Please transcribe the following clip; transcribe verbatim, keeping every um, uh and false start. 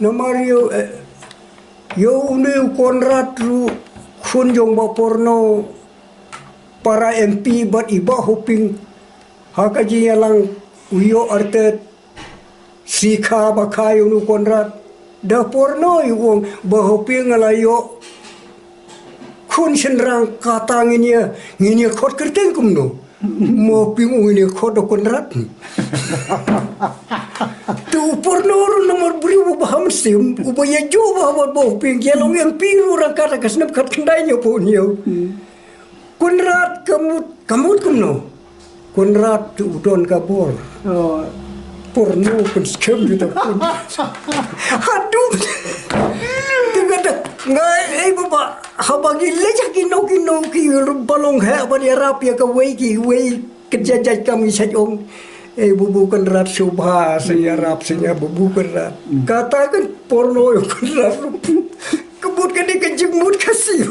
Namar ïa u, eh, ïa une u Conrad ruh khun jong Bah Porno para M P bad i Bah Hoping. Ha ka jingïalang u ïoh artet sikha ba kha ïa une u Conrad. Da Porno u ong Bah Hoping nga la ïoh khun shynrang kata ngin ïa, ngin ïa khot kyrteng kumno. Mo ping u ngin ïa khot da Conrad. Tu u Porno ruh namar briew uba ha mynsiem, uba ïa ju ba ha ba ping ïa long ïa ping ruh rang kata ka snem khat khyndai ñiew phew ñiew. Conrad ka mut, ka mut kumno. Conrad tu u don ka bor. Porno pynskhem kita pun. Haduh. Tengah dah. Ngai, eh, baba. Haba ngi leit ha kino kino ki balong ha ba ïarap ïa kawei kiwei ka jait jait kam ngi sait ong. Eh, bubu Conrad sngewbha sa ïarap sa ïa bubu Conrad. Kata kan Porno ïa Conrad. Ka mut kane ka jingmut Khasi.